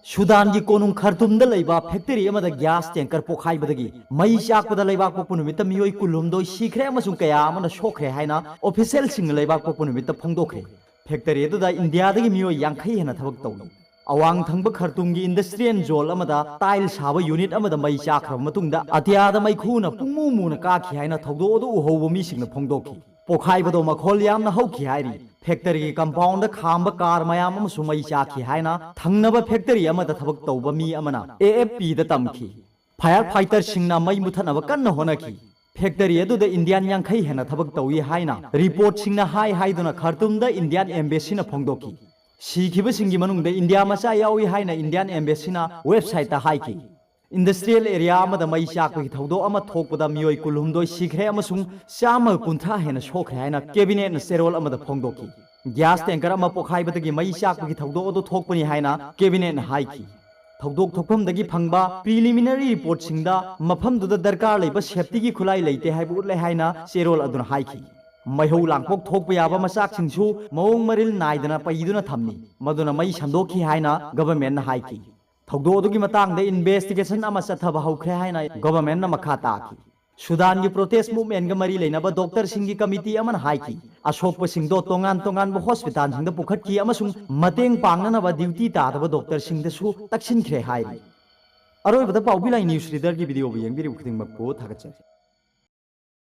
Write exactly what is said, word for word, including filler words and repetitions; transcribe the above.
ꯁꯨꯗꯥꯟꯒꯤ ꯀꯣꯅꯨꯡ ꯈꯔꯇꯨꯝꯗ ꯂꯩꯕ ꯐꯦꯛꯇꯔꯤ ꯑꯃꯗ ꯒ꯭ꯌꯥꯁ ꯇꯦꯡꯀꯔ ꯄꯣꯈꯥꯏꯕꯗꯒꯤ ꯃꯩ ꯆꯥꯛꯄꯗ ꯂꯩꯕꯥꯛ ꯄꯣꯛꯄ ꯅꯨꯃꯤꯠꯇ ꯃꯤꯑꯣꯏ ꯀꯨꯟꯍꯨꯝꯗꯣꯏ ꯁꯤꯈ꯭ꯔꯦ ꯑꯃꯁꯨꯡ ꯀꯌꯥ ꯑꯃꯅ ꯁꯣꯛꯈ꯭ꯔꯦ ꯍꯥꯏꯅ ꯑꯣꯐꯤꯁꯤꯌꯦꯜꯁꯤꯡꯅ ꯂꯩꯕꯥꯛ ꯄꯣꯛꯄ ꯅꯨꯃꯤꯠꯇ ꯐꯣꯡꯗꯣꯛꯈ꯭ꯔꯦ꯫ ꯐꯦꯛꯇꯔꯤ ꯑꯗꯨꯗ ꯏꯟꯗꯤꯌꯥꯗꯒꯤ ꯃꯤꯑꯣꯏ ꯌꯥꯡꯈꯩ ꯍꯦꯟꯅ ꯊꯕꯛ ꯇꯧꯏ꯫ ꯑꯋꯥꯡ ꯊꯪꯕ ꯈꯔꯇꯨꯝꯒꯤ ꯏꯟꯗꯁꯇ꯭ꯔꯤꯌꯦꯜ ꯖꯣꯟ ꯑꯃꯗ ꯇꯥꯏꯜ ꯁꯥꯕ ꯌꯨꯅꯤꯠ ꯑꯃꯗ ꯃꯩ ꯆꯥꯛꯈ꯭ꯔꯕ ꯃꯇꯨꯡꯗ ꯑꯇꯤꯌꯥꯗ ꯃꯩꯈꯨꯅ ꯄꯨꯡꯃꯨ ꯃꯨꯅ ꯀꯥꯈꯤ ꯍꯥꯏꯅ ꯊꯧꯗꯣꯛ ꯑꯗꯨ ꯎꯍꯧꯕ ꯃꯤꯁꯤꯡꯅ ꯐꯣꯡꯗꯣꯛꯈꯤ꯫ ꯄꯣꯈꯥꯏꯕꯗꯣ ꯃꯈꯣꯜ ꯌꯥꯝꯅ ꯍꯧꯈꯤ ꯍꯥꯏꯔꯤ꯫ ꯐꯦꯛꯇꯔꯤꯒꯤ ꯀꯝꯄꯥꯎꯟꯗ ꯈꯥꯝꯕ ꯀꯥꯔ ꯃꯌꯥꯝ ꯑꯃꯁꯨ ꯃꯩ ꯆꯥꯛꯈꯤ ꯍꯥꯏꯅ ꯊꯪꯅꯕ ꯐꯦꯛꯇꯔꯤ ꯑꯃꯗ ꯊꯕꯛ ꯇꯧꯕ ꯃꯤ ꯑꯃꯅ ꯑꯦ ꯑꯦꯐ ꯄꯤꯗ ꯇꯝꯈꯤ꯫ ꯐꯥꯌꯔ ꯐꯥꯏꯇꯔꯁꯤꯡꯅ ꯃꯩ ꯃꯨꯊꯠꯅꯕ ꯀꯟꯅ ꯍꯣꯠꯅꯈꯤ꯫ ꯐꯦꯛꯇꯔꯤ ꯑꯗꯨꯗ ꯏꯟꯗꯤꯌꯥꯟ ꯌꯥꯡꯈꯩ ꯍꯦꯟꯅ ꯊꯕꯛ ꯇꯧꯏ ꯍꯥꯏꯅ ꯔꯤꯄꯣꯔꯠꯁꯤꯡꯅ ꯍꯥꯏ ꯍꯥꯏꯗꯨꯅ ꯈꯔꯇꯨꯝꯗ ꯏꯟꯗꯤꯌꯥꯟ ꯑꯦꯝꯕꯦꯁꯤꯅ ꯐꯣꯡꯗꯣꯛꯈꯤ꯫ ꯁꯤꯈꯤꯕꯁꯤꯡꯒꯤ ꯃꯅꯨꯡꯗ ꯏꯟꯗꯤꯌꯥ ꯃꯆꯥ ꯌꯥꯎꯏ ꯍꯥꯏꯅ ꯏꯟꯗꯤꯌꯥꯟ ꯑꯦꯝꯕꯦꯁꯤꯅ ꯋꯦꯕꯁꯥꯏꯠꯇ ꯍꯥꯏꯈꯤ꯫ ꯏꯟꯗꯁꯇ꯭ꯔꯤꯌꯦꯜ ꯑꯦꯔꯤꯌꯥ ꯑꯃꯗ ꯃꯩ ꯆꯥꯛꯄꯒꯤ ꯊꯧꯗꯣꯛ ꯑꯃ ꯊꯣꯛꯄꯗ ꯃꯤꯑꯣꯏ ꯀꯨꯟꯍꯨꯝꯗꯣꯏ ꯁꯤꯈ꯭ꯔꯦ ꯑꯃꯁꯨꯡ ꯆꯥꯝꯃꯒ ꯀꯨꯟꯊ꯭ꯔꯥ ꯍꯦꯟꯅ ꯁꯣꯛꯈ꯭ꯔꯦ ꯍꯥꯏꯅ ꯀꯦꯕꯤꯅꯦꯠꯅ ꯆꯦꯔꯣꯜ ꯑꯃꯗ ꯐꯣꯡꯗꯣꯛꯈꯤ꯫ ꯒ꯭ꯌꯥꯁ ꯇꯦꯡꯀꯔ ꯑꯃ ꯄꯣꯈꯥꯏꯕꯗꯒꯤ ꯃꯩ ꯆꯥꯛꯄꯒꯤ ꯊꯧꯗꯣꯛ ꯑꯗꯨ ꯊꯣꯛꯄꯅꯤ ꯍꯥꯏꯅ ꯀꯦꯕꯤꯅꯦꯠꯅ ꯍꯥꯏꯈꯤ꯫ ꯊꯧꯗꯣꯛ ꯊꯣꯛꯐꯝꯗꯒꯤ ꯐꯪꯕ ꯄ꯭ꯔꯤꯂꯤꯃꯤꯅꯔꯤ ꯔꯤꯄꯣꯔꯠꯁꯤꯡꯗ ꯃꯐꯝꯗꯨꯗ ꯗꯔꯀꯥꯔ ꯂꯩꯕ ꯁꯦꯐꯇꯤꯒꯤ ꯈꯨꯠꯂꯥꯏ ꯂꯩꯇꯦ ꯍꯥꯏꯕ ꯎꯠꯂꯦ ꯍꯥꯏꯅ ꯆꯦꯔꯣꯜ ꯑꯗꯨꯅ ꯍꯥꯏꯈꯤ꯫ ꯃꯩꯍꯧ ꯂꯥꯡꯄꯣꯛ ꯊꯣꯛꯄ ꯌꯥꯕ ꯃꯆꯥꯛꯁꯤꯡꯁꯨ ꯃꯑꯣꯡ ꯃꯔꯤꯜ ꯅꯥꯏꯗꯅ ꯄꯩꯗꯨꯅ ꯊꯝꯃꯤ, ꯃꯗꯨꯅ ꯃꯩ ꯁꯟꯗꯣꯛꯈꯤ ꯍꯥꯏꯅ ꯒꯚꯔꯟꯃꯦꯟꯠꯅ ꯍꯥꯏꯈꯤ꯫ ꯊꯧꯗꯣꯛ ꯑꯗꯨꯒꯤ ꯃꯇꯥꯡꯗ ꯏꯟꯚꯦꯁꯇꯤꯒꯦꯁꯟ ꯑꯃ ꯆꯠꯊꯕ ꯍꯧꯈ꯭ꯔꯦ ꯍꯥꯏꯅ ꯒꯚꯔꯟꯃꯦꯟꯠꯅ ꯃꯈꯥ ꯇꯥꯈꯤ꯫ ꯁꯨꯗꯥꯟꯒꯤ ꯄ꯭ꯔꯣꯇꯦꯁ ꯃꯨꯚꯃꯦꯟꯠꯒ ꯃꯔꯤ ꯂꯩꯅꯕ ꯗꯣꯛꯇꯔꯁꯤꯡꯒꯤ ꯀꯃꯤꯇꯤ ꯑꯃꯅ ꯍꯥꯏꯈꯤ, ꯑꯁꯣꯛꯄꯁꯤꯡꯗꯣ ꯇꯣꯉꯥꯟ ꯇꯣꯉꯥꯟꯕ ꯍꯣꯁꯄꯤꯇꯥꯜꯁꯤꯡꯗ ꯄꯨꯈꯠꯈꯤ ꯑꯃꯁꯨꯡ ꯃꯇꯦꯡ ꯄꯥꯡꯅꯅꯕ ꯗ꯭ꯌꯨꯇꯤ ꯇꯥꯗꯕ ꯗꯣꯛꯇꯔꯁꯤꯡꯗꯁꯨ ꯇꯛꯁꯤꯟꯈ꯭ꯔꯦ ꯍꯥꯏꯔꯤ꯫ ꯑꯔꯣꯏꯕꯗ ꯄꯥꯎꯕꯤ ꯂꯥꯏ ꯅ꯭ꯌꯨꯁ ꯔꯤꯗꯔꯒꯤ ꯚꯤꯗꯤꯑꯣꯕꯨ ꯌꯦꯡꯕꯤꯔꯤꯕ ꯈꯨꯗꯤꯡꯃꯛꯄꯨ ꯊꯥꯒꯠꯆꯔꯤ꯫